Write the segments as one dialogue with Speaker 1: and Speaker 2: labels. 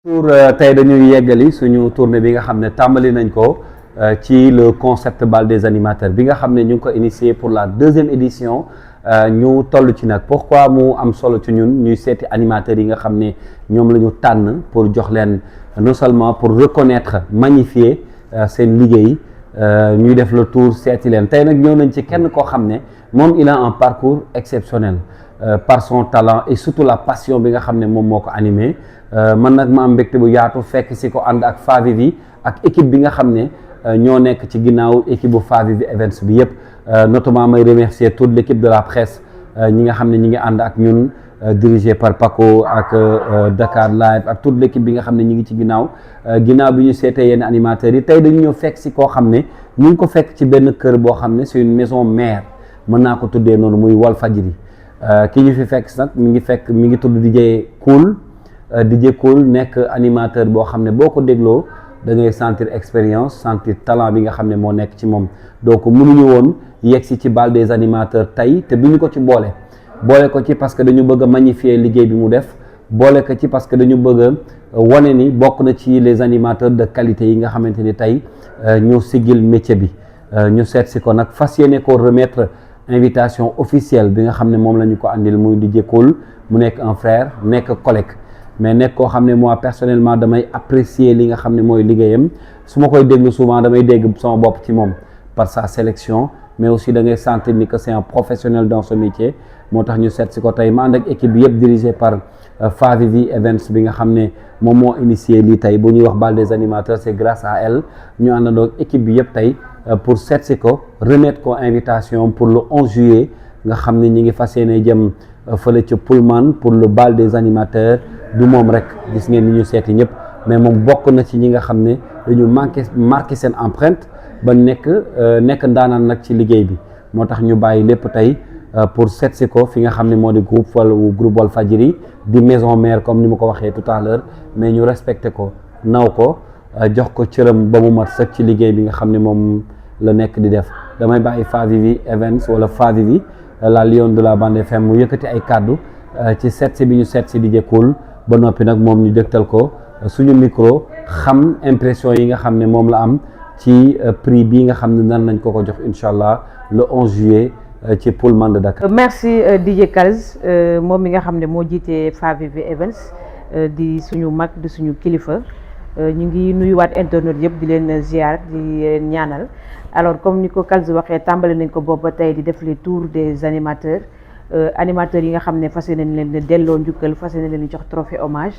Speaker 1: pour tey dañuy yeggali suñu tournée bi nga xam ne tàmbali nañ ko ci le concept bal des animateurs bi nga xam ne ñu ngi ko initié pour la 2e édition ñu toll ci nag pourquoi mu am solo ci ñun ñuy seeti animateurs yi nga xam ne ñoom la ñu tànn pour jox leen non seulement pour reconnaître magnifier seen liggéey ñuy def le tour seeti leen tey nag ñëw nañ ci kenn koo xam ne moom il a un parcours exceptionnel par son talent et surtout la passion bi nga xam ne moom moo ko animé man nag ma am mbégte bu yaatu fekk si ko ànd ak Favivi ak équipe bi nga xam ne ñoo nekk ci ginnaaw équipe bu Favivi Events bi yëpp notamment may remercier toute l' équipe de la presse ñi nga xam ne ñi ngi ànd ak ñun dirigé par Paco ak Dakar Live ak toute l' équipe bi nga xam ne ñi ngi ci ginnaaw bi ñu seetee yenn animateurs yi tey dañu ñëw fekk si koo xam ne ñu ngi ko fekk ci benn kër boo xam ne c'est une maison mère mën naa ko tuddee noonu muy Walfadjri ki ñu fi fekk nag mi ngi tudd DJ Cool nekk animateur boo xam ne boo ko dégloo da ngay sentir expérience sentir talent bi nga xam ne moo nekk ci moom donc mënuñu woon yegg si ci bal des animateurs tey te bu ñu ko ci boole ko ci parce que dañu bëgg a magnifier liggéey bi mu def boole ko ci parce que dañu bëgg a wane ni bokk na ci les animateurs de qualité yi nga xamante ni tey ñoo siggil métier bi ñu seet si ko nag fas yéene ko remettre invitation officielle bi nga xam ne moom la ñu ko andil muy DJ Cool mu nekk un frère nekk collègue mais nekk koo xam ne moi personnellement damay apprécier li nga xam ne mooy liggéeyam su ma koy déglu souvent damay dégg sama bopp ci moom par sa sélection mais aussi da ngay sentir ni que c'est un professionnel dans ce métier moo tax ñu seet si ko tey ma ànd ak équipe bi yëpp dirigé par Favivi Events bi nga xam ne moom moo initié lii tey bu ñuy wax bal des animateurs c'est grâce à elle ñu àndandoo équipe bi yëpp tey pour seet si ko remettre ko invitation pour le 11 juillet nga xam ne ñi ngi fas yéene jëm fële ca Pullman pour le bal des animateurs du moom rek gis ngeen ni ñu seeti ñëpp mais moom bokk na ci ñi nga xam ne dañu marqué seen empreinte ba nekk ndaanaan nag ci liggéey bi moo tax ñu bàyyi lépp tey pour seet si ko fi nga xam ne moo di groupe Walfadjri di maison mère comme ni ma ko waxee tout à l'heure mais ñu respecté ko naw ko jox ko cëram ba mu mat sëkk ci liggéey bi nga xam ne moom la nekk di def damay bàyyi Favivi Events wala Favivi la Lion de la Bande FM mu yëkkati ay kàddu ci seet si bi ñu seet si DJ Cool ba noppi nag moom ñu dégtal ko suñu micro xam impression yi nga xam ne moom la am ci prix bii nga xam ne nan nañ ko jox incha allah le 11 juillet ci Pullman de Dakar.
Speaker 2: merci DJ Kals moom mi nga xam ne moo jiite Favivi Events di suñu mag di suñu kilifa ñu ngi nuyuwaat internet yëpp di leen ziar di leen ñaanal alors comme ni ko Kals waxee tàmbali nañ ko boobu ba tey di def les tours des animateurs. Animateurs yi nga xam ne fas yéene leen delloo njukkal fas yéene leen jox trophée hommage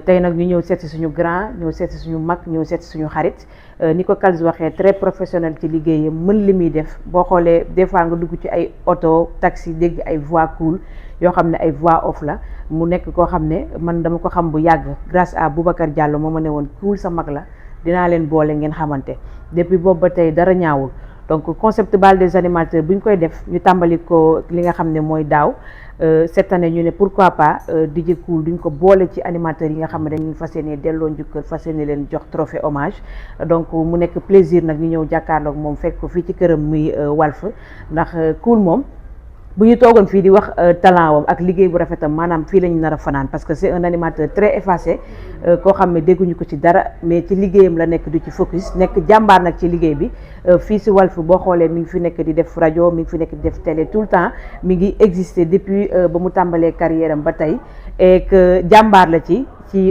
Speaker 2: tey nag ñu ñëw seet si suñu grand ñëw seet si suñu mag ñëw seet si suñu xarit ni ko Kals waxee très professionnel ci liggéeyam mën li muy def boo xoolee des fois nga dugg ci ay auto taxi dégg ay voix cool yoo xam ne ay voix off la mu nekk koo xam ne man dama ko xam bu yàgg grâce à Boubacar Diallo moo ma ne woon Cool sa mag la dinaa leen boole ngeen xamante depuis boobu ba tey dara ñaawul. donc concept bal des animateurs bu ñu koy def ñu tàmbali ko li nga xam ne mooy daaw cette année ñu ne pourquoi pas DJ Cool duñ ko boole ci animateurs yi nga xam ne dañuy fas yéene delloo njukkal fas yéene leen jox trophée hommage donc mu nekk plaisir nag ñu ñëw jàkkaarloog moom fekk ko fii ci këram muy Walf ndax Cool moom bu ñu toogoon fii di wax talent wam ak liggéey bu rafetam maanaam fii lañu nar a fanaan parce que c'est un animateur très effacé koo xam ne dégguñu ko ci dara mais ci liggéeyam la nekk du ci focus nekk jàmbaar nag ci liggéey bi fii si Walf boo xoolee mi ngi fi nekk di def rajo mi ngi fi nekk di def télé tout le temps mi ngi exister depuis ba mu tàmbalee carrière am ba tey et que jàmbaar la ci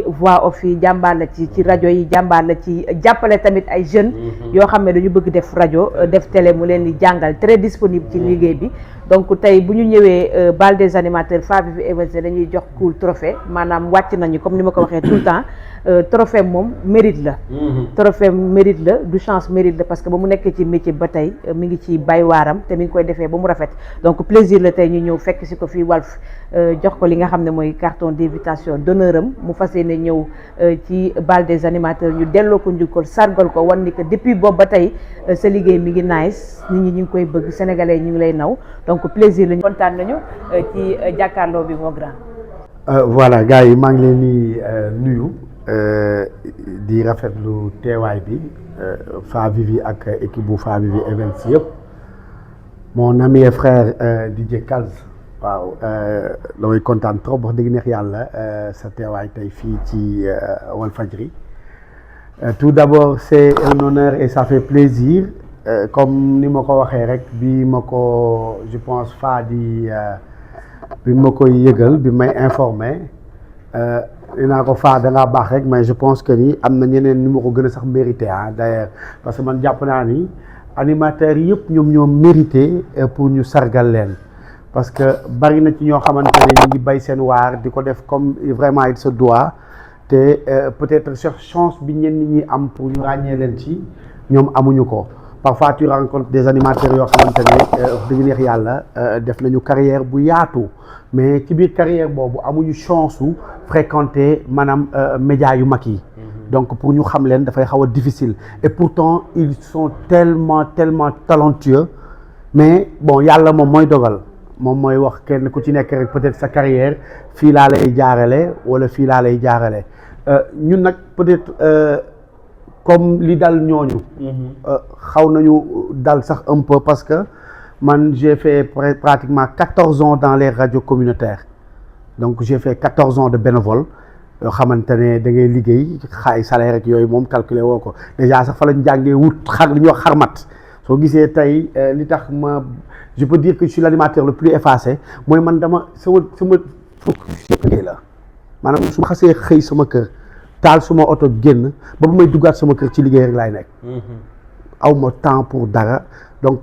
Speaker 2: voix off yi jàmbaar la ci rajo yi jàmbaar la ci jàppale tamit ay jeunes yoo xam ne dañu bëgg def rajo def télé mu leen di jàngal très disponible ci liggéey bi donc tey bu ñu ñëwee bal des animateurs Favivi Events dañuy jox Cool trophée maanaam wàcc nañu comme ni ma ko waxee tout le temps trophée moom mérite la trophée mérite la du chance mérite la parce que ba mu nekkee ci métier ba tey mi ngi ci bay waaram te mi ngi koy defee ba mu rafet donc plaisir la tey ñu ñëw fekk si ko fii Walf jox ko li nga xam ne mooy carton d'invitation d'honneur am mu fas yéene ñëw ci bal des animateurs ñu delloo ko njukkal sargal ko wan ni que depuis boobu ba tey sa liggéey mi ngi nice nit ñi ñu ngi koy bëgg sénégalais ñu ngi lay naw donc plaisir la ñu kontaan nañu ci jàkkaarloo bi moo grand.
Speaker 3: voilà gars yi maa ngi leen di nuyu di rafetlu teewaay bi Favivi ak équipe bu Favivi Events yëpp mon ami et frère DJ Kals waaw damay kontaan trop wax dëgg neex yàlla sa teewaay tey fii ci Walfadjri tout d'abord c'est un honneur et ça fait plaisir comme ni ma ko waxee rek bi ma ko je pense bi ma koy yëgal bi may informé dinaa ko da ngaa baax rek mais je pense que ni am na ñeneen ni ma ko gën a sax mérité d'ailleurs parce que man jàpp naa ni animateurs yëpp ñoo mérité pour ñu sargal leen parce que bari na ci ñoo xamante ne ñu ngi bay seen waar di ko def comme vraiment il se doit te peut-être chance bi ñenn ñi am pour ñu ràññee leen ci ñoom amuñu ko parfois tu rencontres des animateurs yoo xamante ne wax dëgg neex yàlla def nañu carrière bu yaatu mais ci biir carrière boobu amuñu chance su fréquenter maanaam médias yu mag yi. Donc pour ñu xam leen dafay xaw a difficile et pourtant ils sont tellement talentueux mais bon yàlla moom mooy dogal moom mooy wax kenn ku ci nekk rek peut-être sa carrière fii laa lay jaarale wala fii laa lay jaarale ñun nag peut-être comme li dal ñooñu xaw nañu dal sax un peu parce que man j'ai fait pratiquement 14 ans dans les radios communautaires donc j'ai fait 14 ans de bénévole yoo xamante ne da ngay liggéey xaay salaire rek yooyu moom calculer woo ko déjà sax fa lañ jàngee wut li ñuy wax xarmat soo gisee tey li tax ma je peux dire que je suis l'animateur le plus effacé mooy man dama sama liggéey la maanaam su ma xasee xëy sama kër taal suma oto génn ba bu may duggaat sama kër ci liggéey rek laay nekk aw ma temps pour dara donc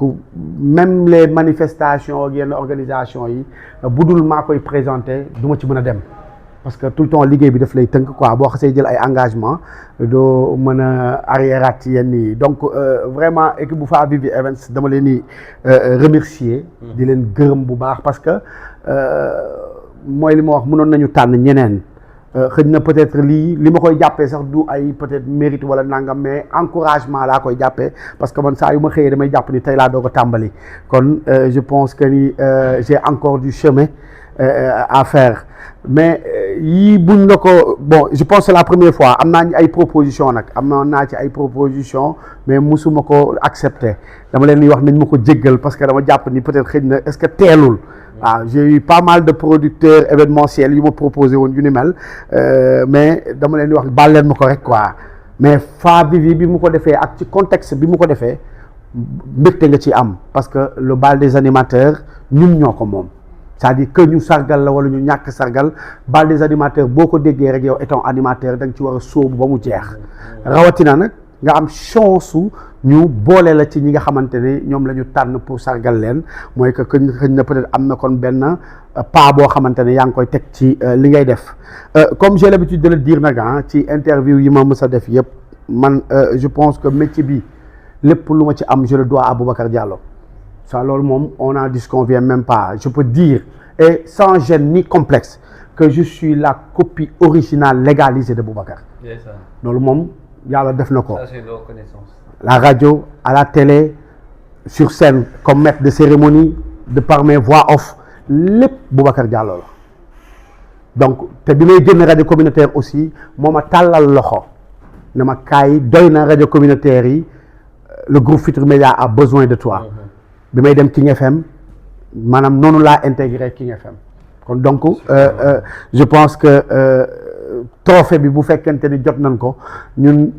Speaker 3: même les manifestations ak yenn organisation yi bu dul maa koy présenter du ma ci mën a dem parce que tout le temps liggéey bi daf lay tënk quoi boo xasee jël ay engagement doo mën a arriéraat ci yenn yi donc vraiment équipe bu FAVIVI Events dama leen di remercier di leen gërëm bu baax parce que mooy li ma wax mënoon nañu tànn ñeneen xëy na peut-être li ma koy jàppee sax du ay peut-être mérite wala nangam mais encouragement laa koy jàppee parce que man saa yu ma xëyee damay jàpp ni tey laa doog a tàmbali kon je pense que ni j'ai encore du chemin à faire mais yii buñ la ko bon je pense c'est la première fois am naa ay proposition nag am naa ci ay proposition mais musuma ko accepter dama leen di wax nañ ma ko jéggal parce que dama jàpp ni peut-être xëy na est-ce que teelul waaw j'ai eu pas mal de producteurs événementiels yu ma proposé woon yu ni mel mais dama leen di wax baal leen ma ko rek quoi mais FAVIVI bi mu ko defee ak ci contexte bi mu ko defee mbégte nga ci am parce que le bal des animateurs ñun ñoo ko moom c'est-à-dire que ñu sargal la wala ñu ñàkk sargal bal des animateurs boo ko déggee rek yow étant animateur da nga ci war a sóobu ba mu jeex rawatina nag nga am chance su ñu boole la ci ñi nga xamante ne ñoom la ñu tànn pour sargal leen mooy que xëy na peut-être am na kon benn pas boo xamante ne yaa ngi koy teg ci li ngay def comme j'ai l'habitude de le dire nag ci interview yi ma mës a def yëpp man je pense que métier bi lépp lu ma ci am je le dois à Boubacar Diallo ça loolu moom on n'en disconvient même pas je peux dire et sans gêne ni complexe que je suis la copie originale légalisée de Boubacar loolu moom yàlla def na ko la radio à la télé sur scène comme maître de cérémonie de par mes voix off lépp Boubacar Diallo la donc te bi may génn radio communautaire aussi moo ma tàllal loxo ne ma kaay doy na radio communautaire yi le groupe Futurs Médias a besoin de toi bi may dem King FM maanaam noonu laa intégré King FM kon donc je pense que trophée bi bu fekkente ni jot nañ ko ñun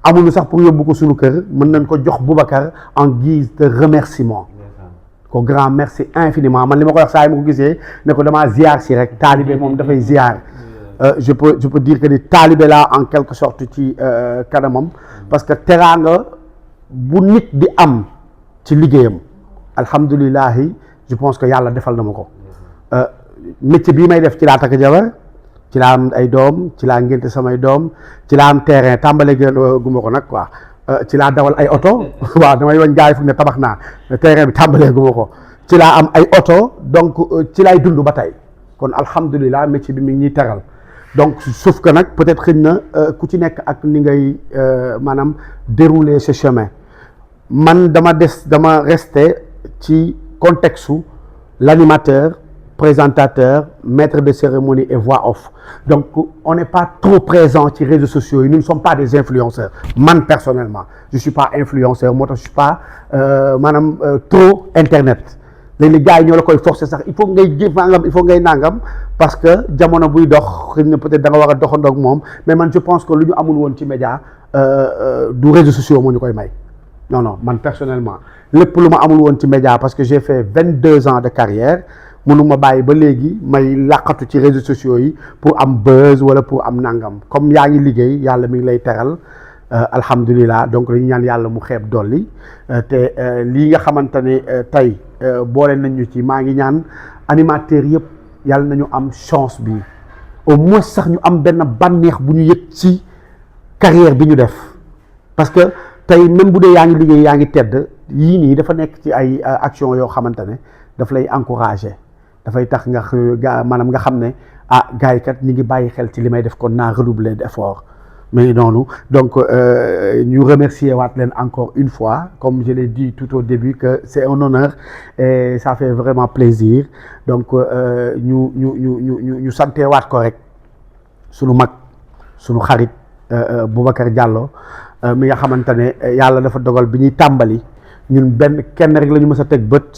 Speaker 3: amuñu sax pour yóbbu ko suñu kër mën nañ ko jox Boubacar en guise de remerciement ko grand merci infiniment man li ma ko wax saa yi ma ko gisee ne ko damaa ziar si rek taalibe moom dafay ziar je peux dire que ni taalibe laa en quelque sorte ci kanamam parce que teraanga bu nit di am ci liggéeyam alhamdulilahi je pense que yàlla defal na ma ko métier bii may def ci laa takk jabar ci laa am ay doom ci laa ngénte samay doom ci laa am terrain tàmbale guma ko nag quoi ci laa dawal ay oto waaw damay wañ gars yi fu ne tabax naa terrain bi tàmbalee guma ko ci laa am ay oto donc ci laay dund ba tey kon alhamdulilah métier bi mi ngi ñuy teral donc sauf que nag peut-être xëy na ku ci nekk ak ni ngay maanaam dérouler ce chemin man dama resté ci contexte su l'animateur présentateur maître de cérémonie et voix off donc on n'est pas trop présent ci réseaux sociaux yi nous ne sommes pas des influenceurs man personnellement je suis pas influenceur moo tax je suis pas maanaam trop internet léeg-léeg gars yi ñoo la koy forcer sax il faut ngay jëf nangam il faut ngay nangam parce que jamono buy dox xëy na peut-être da nga war a doxandoog moom mais man je pense que lu ñu amul woon ci média du réseaux sociaux moo ñu koy may non man personnellement lépp lu ma amul woon ci média parce que j'ai fait 22 ans de carrière mënuma bàyyi ba léegi may làqatu ci réseaux sociaux yi pour am buzz wala pour am nangam comme yaa ngi liggéey yàlla mi ngi lay teral alhamdulilah donc dañu ñaan yàlla mu xeeb dolli te lii nga xamante ne tey boole nañu ci maa ngi ñaan animateurs yëpp yàlla nañu am chance bi au moins sax ñu am benn bànneex bu ñu yëg ci carrière bi ñu def parce que tey même bu dee yaa ngi liggéey yaa ngi tedd yii nii dafa nekk ci ay action yoo xamante ne daf lay encourager dafay tax nga maanaam nga xam ne gars yi kat ñi ngi bàyyi xel ci li may def kon naa redoubler d'effort mais noonu donc ñu remercier waat leen encore une fois comme je l'ai dit tout au début que c'est un honneur et ça fait vraiment plaisir donc ñu sante waat ko rek sunu mag sunu xarit Boubacar Diallo mi nga xamante ne yàlla dafa dogal bi ñuy tàmbali ñun kenn rek la ñu mës a teg bët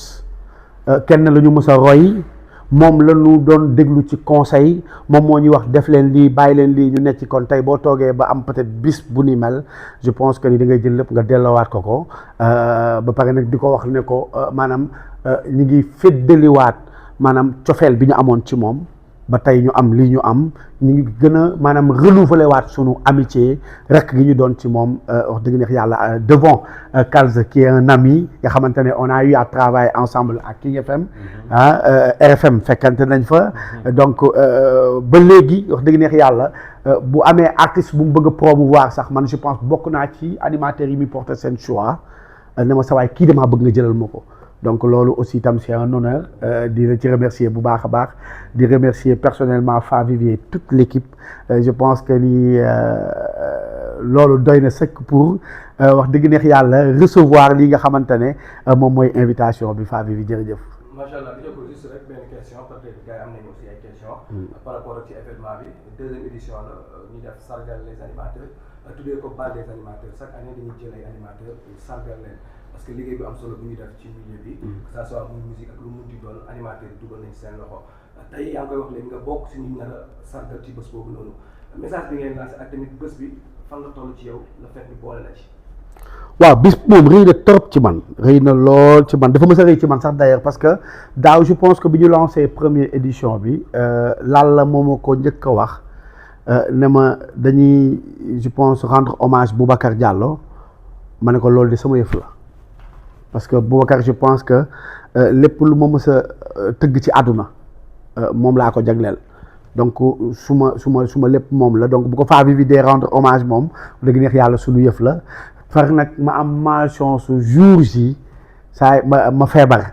Speaker 3: kenn la ñu mës a roy moom la ñu doon déglu ci conseil moom moo ñuy wax def leen lii bàyyi leen lii ñu nekk ci kon tey boo toogee ba am peut-être bis bu ni mel je pense que ni da ngay jël lépp nga delloowaat ko ba pare nag di ko wax ne ko maanaam ñu ngi féddaliwaat maanaam cofeel bi ñu amoon ci moom ba tey ñu am lii ñu am ñu ngi gën a maanaam renouveler waat sunu amitié rek gi ñu doon ci moom wax dëgg neex yàlla devant Kals qui est un ami nga xamante ne on a eu à travailler ensemble à King FM RFM fekkante nañ fa donc ba léegi wax dëgg neex yàlla bu amee artiste bu mu bëgg a promouvoir sax man je pense bokk naa ci animateurs yi muy porter seen choix ne ma sa waay kii damaa bëgg nga jëlal ma ko donc loolu aussi tam c'est un honneur di la ci remercier bu baax a baax di remercier personnellement Favivier toute l'équipe je pense que ni loolu doy na sëkk pour wax dëgg neex yàlla recevoir lii nga xamante ne moom mooy invitation bi Favivier jërëjëf.
Speaker 4: macha allah di ko juste rek benn question parce que gars yi am nañu aussi ay questions. par rapport ak ci événement bi deuxième édition la ñu def sargal les animateurs tuddee ko bal des animateurs chaque année dañuy jël ay animateurs sargal leen. parce que liggéey bu am solo bu ñu def ci milieu bi que ça soit muy musique ak lu mu di doon animateur yi dugal nañ seen loxo tey yaa ngi koy wax léegi nga bokk si ñu nar a sargal ci bés boobu noonu message bi ngay lancé ak tamit bés bi fan la toll ci yow la fekk ni boole la ci
Speaker 3: waaw bis moom rëy na trop ci man rëy na lool ci man dafa mës a rëy ci man sax d'ailleurs parce que daaw je pense que bi ñu lancé première édition bi Lalla moom ko njëkk a wax ne ma dañuy je pense rendre hommage Boubacar Diallo ma ne ko loolu de sama yëf la parce que Boubacar je pense que lépp lu ma mës a tëgg ci àdduna moom laa ko jagleel donc su ma lépp moom la donc bu ko Favivier rendre hommage moom dëgg neex yàlla suñu yëf la far nag ma am malchance jour ji ma feebar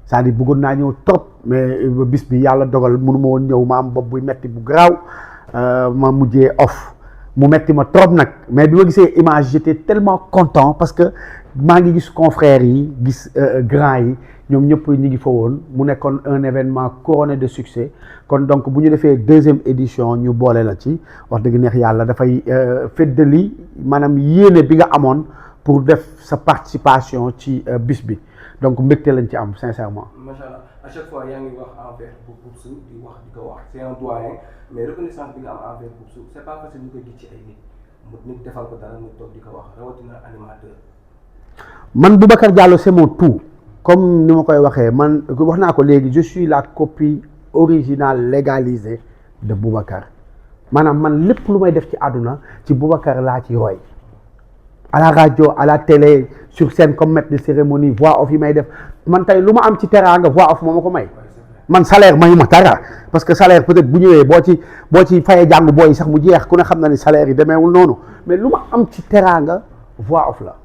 Speaker 3: c'est-à-dire bëggoon naa ñëw trop mais bis bi yàlla dogal mënu ma woon ñëw ma am bopp buy metti bu garaaw ma mujjee off mu metti ma trop nag mais bi ma gisee image j'étais tellement content parce que maa ngi gis confrères yi gis grands yi ñoom ñëpp ñi ngi fa woon mu nekkoon un événement couronné de succès kon donc bu ñu defee deuxième édition ñu boole la ci wax dëgg neex yàlla dafay feddali maanaam yéene bi nga amoon pour def sa participation ci bis bi donc mbégte lañ ci am sincèrement.
Speaker 4: macha allah à chaque fois yaa ngi wax envers Boubsou di ko wax c'est un doyen mais reconnaissance bi nga am envers Boubsou c'est pas facile ñu koy gis ci ay nit defal ko dara nga toog di ko wax rawatina animateur.
Speaker 3: man Boubacar Diallo c'est mon tout comme ni ma koy waxee man wax naa ko léegi je suis la copie originale légalisée de Boubacar maanaam man lépp lu may def ci àdduna ci Boubacar laa ci roy à la radio à la télé sur scène comme maître de cérémonie voix off yi may def man tey lu ma am ci teraanga voix off moo ma ko may man salaire mayu ma dara parce que salaire peut-être bu ñëwee boo ci fayee jàng booy sax mu jeex ku ne xam na ni salaire yi demeewul noonu mais lu ma am ci teraanga voix off la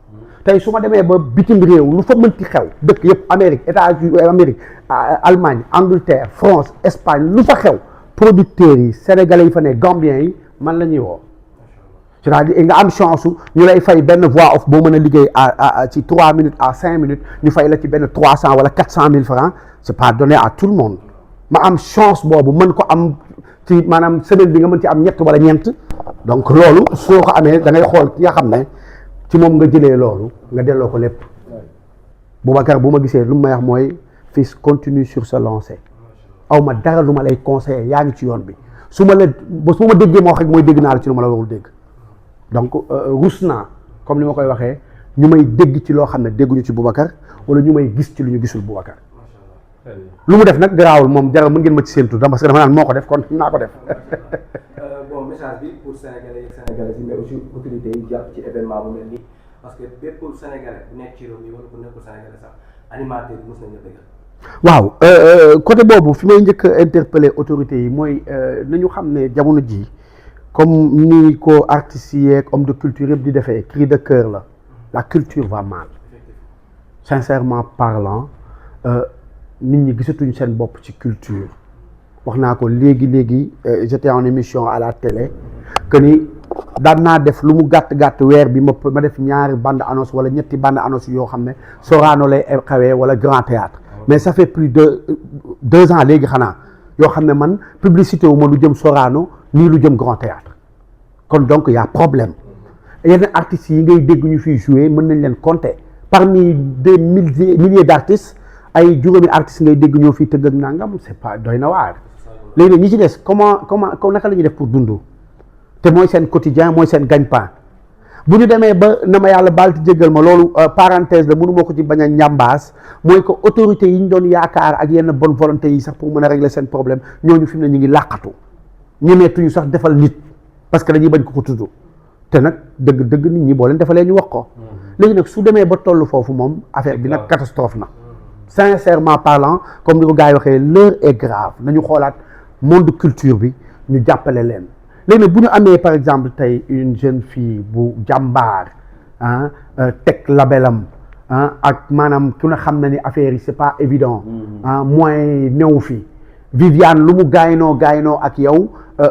Speaker 3: tey su ma demee ba bitim réew lu fa mënti xew dëkk yëpp Amérique États-Unis Amérique Allemagne Angleterre France Espagne lu fa xew producteurs yi sénégalais yi fa ne gambiens yi man la ñuy woo c'est-à-dire nga am chance ñu lay fay benn voix off boo mën a liggéey ci 3 minutes à 5 minutes ñu fay la ci benn 300 wala 400 000 francs c'est pas donné à tout le monde ma am chance boobu mën ko am ci maanaam semaine bi nga mën ci am ñett wala ñeent donc loolu soo ko amee da ngay xool ki nga xam ne ci moom nga jëlee loolu nga delloo ko lépp Boubacar bu ma gisee lu may wax mooy fils continue sur sa lancée aw ma dara lu ma lay conseiller yaa ngi ci yoon bi su ma déggee ma wax rek mooy dégg naa la ci lu ma la warul dégg donc rus naa comme ni ma koy waxee ñu may dégg ci loo xam ne dégguñu ci Boubacar wala ñu may gis ci lu ñu gisul Boubacar lu mu def nag garaawul moom jaral mën ngeen ma ci séentu parce que dama naan moo ko def kon naa ko def.
Speaker 4: bon message bi pour sénégalais yi sénégalais yi mais aussi autorités yi jàpp ci événement bu mel nii parce que bépp sénégalais bu nekk ci réew mi wala bu nekkul sénégalais sax animateur yi mos nañu la
Speaker 3: waaw côté boobu fi may njëkk a interpeller autorités yi mooy nañu xam ne jamono ji comme ni ko artistes yi ak homme de culture yëpp di defee cri de cœur la culture va mal sincèrement parlant nit ñi gisatuñ seen bopp ci culture wax naa ko léegi j'étais en émission à la télé que ni daan naa def lu mu gàtt weer bi ma def ñaari bande annonce wala ñetti bande annonce yoo xam ne Sorano lay xawee wala Grand Théâtre mais ça fait plus de 2 ans léegi xanaa yoo xam ne man publicité wu ma lu jëm Sorano nii lu jëm Grand Théâtre kon donc y a problème yenn artistes yi ngay dégg ñu fiy jouer mën nañ leen compter parmi des milliers d'artistes ay juróomi artistes ngay dégg ñoo fiy tëgg ak nangam c'est pas doy na waar léegi nag ñi ci des comment naka la ñuy def pour dund te mooy seen quotidien mooy seen gagne-pain bu ñu demee ba na ma yàlla baal ti jéggal ma loolu parenthèse la mënu ma ko ci bañ a njàmbaas mooy que autorités yi ñu doon yaakaar ak yenn bonne volonté yi sax pour mën a régler seen problème ñooñu fi mu ne ñu ngi làqatu ñemeetuñu sax defal nit parce que dañuy bañ ko tudd te nag dëgg nit ñi boo leen defalee ñu wax ko léegi nag su demee ba toll foofu moom affaire bi nag catastrophe na sincèrement parlant comme ni ko gars yi waxee l'heure est grave nañu xoolaat monde culture bi ñu jàppale leen léegi nag bu ñu amee par exemple tey une jeune fille bu jàmbaar teg labelam ak maanaam ku ne xam na ni affaire yi c'est pas évident mooy néew fi Viviane lu mu gaynoo ak yow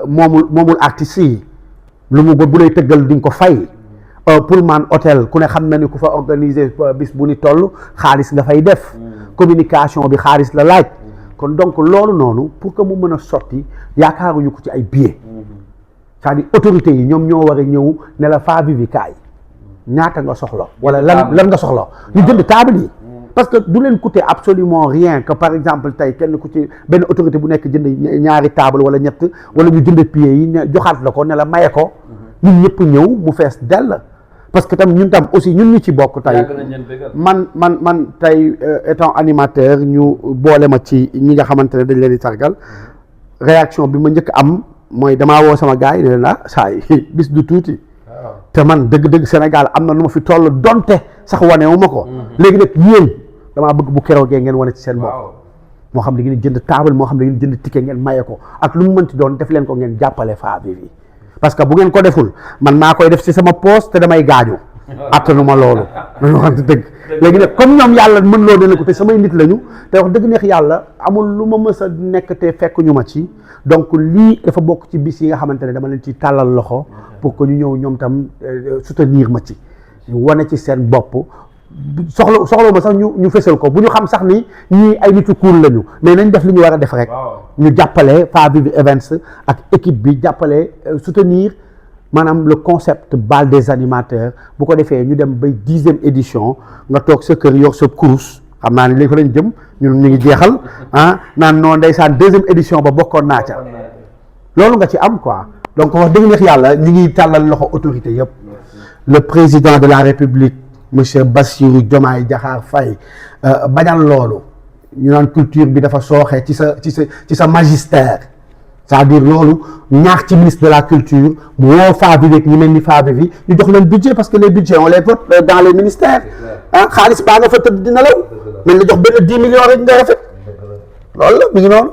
Speaker 3: moomul artistes yi lu mu bu lay tëggal di nga ko fay Pullman hôtel ku ne xam na ni ku fa organiser bis bu ni toll xaalis nga fay def communication bi xaalis la laaj kon donc loolu noonu pour que mu mën a sotti yaakaaruñu ko ci ay billets c'est-à-dire autorités yi ñoom ñoo war a ñëw ne la faa Vivi kaay ñaata nga soxla wala lan nga soxla ñu jënd table yi parce que du leen coûter absolument rien que par exemple tey kenn ku ci benn autorité bu nekk jënd ñaari table wala ñett wala ñu jënd pieds yi ne joxaat la ko ne la maye ko ñun ñëpp ñëw mu fees dell parce que tam ñun tam aussi ñun ñu ci bokk tey man tey étant animateur ñu boole ma ci ñi nga xamante ne dañ leen di sargal réaction bi ma njëkk am mooy damaa woo sama gars yi ne leen saa yi bis du tuuti te man dëgg-dëgg Sénégal am na nu ma fi toll donte sax wanewu ma ko léegi nag yéen damaa bëgg bu keroogee ngeen wane ci seen bopp moo xam ne ngeen jënd table moo xam ne ngeen jënd ticket ngeen maye ko ak lu mu mënti doon def leen ko ngeen jàppale Faa Vivi parce que bu ngeen ko deful man maa koy def ci sama poste te damay gaañu attanu ma loolu nañu waxante dëgg léegi nag comme ñoom yàlla mën loo dina ko te samay nit lañu te wax dëgg neex yàlla amul lu ma mës a nekk te fekk ñu ma ci donc lii dafa bokk ci bis yi nga xamante ne dama leen ci tàllal loxo pour que ñu ñëw ñoom tam soutenir ma ci wane ci seen bopp soxla ma sax ñu fësal ko bu ñu xam sax ni ñii ay nitu cool lañu mais nañ def li ñu war a def rek ñu jàppale Faa Vivi Events ak équipe bi jàppale soutenir maanaam le concept bal des animateurs bu ko defee ñu dem bay 10e édition nga toog sa kër yor sa kurus xam naa ne léegi fa lañ jëm ñun ñu ngi jeexal naan noonu ndeysaan 2e édition ba bokkoon naa ca loolu nga ci am quoi donc wax dëgg neex yàlla ñi ngi tàllal loxo autorité yëpp le président de la République monsieur Bassirou Diomaye Diakhar Faye bañal loolu ñu naan culture bi dafa sooxee ci sa magistère c'est-à-dire loolu ñaax ci ministre de la culture mu woo Faa Vivi ak ñi mel ni Faa Vivi ñu jox leen budget parce que les budgets on les vote dans les ministères xaalis baa nga fa tëdd dina law mais la jox benn 10 millions rek nga rafet loolu la mi ngi noonu